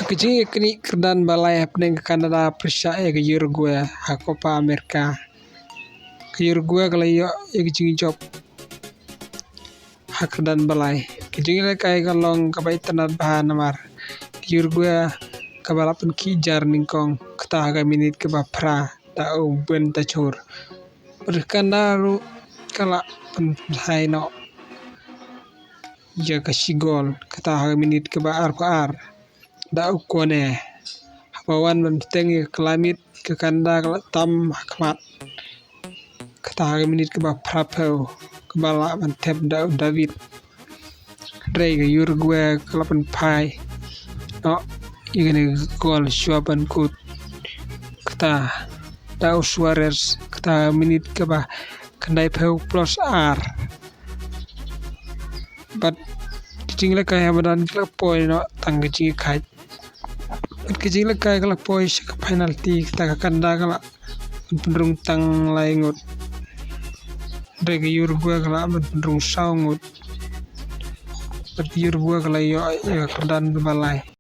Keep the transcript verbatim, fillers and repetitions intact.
Ka jingïaknieh kyrdan ba lai hapdeng ka Canada pyrshah ïa ka Uruguay ha Copa America. Ka Uruguay ka la ïoh ïa ka jingjop ha kyrdan ba lai. Ka jingïalehkai ka long kaba itynnad bha namar ka Uruguay kaba la pynkhih jar nyngkong, kata ha ka minit kaba phra da u Bentancur. Bad ka Canada ruh ka la pynphai noh ïa ka shi gol, kata ha ka minit kaba arphew ar da u Kone. Haba wan ban bteng ïa ka klamit, ka Canada ka la tam ha khmat, kata ha ka minit kaba phraphew, kaba la ban thep da u David. Hynrei ka Uruguay ka la pynphai noh ïa kane ka gol shuwa ban kut, kata da u Suarez, kata ha ka minit kaba khyndaiphew plus ar. Bad ka jingïalehkai ha madan ka la poi noh tang ka jingïakhaid. Bad ka jingïalehkai ka la poi sha ka penalty, kata ka Canada ka la ban pynrung tang lai ngut, hynrei ka Uruguay ka la ban pynrung saw ngut. Bad ka Uruguay ka la ïoh ïa ka kyrdan kaba lai.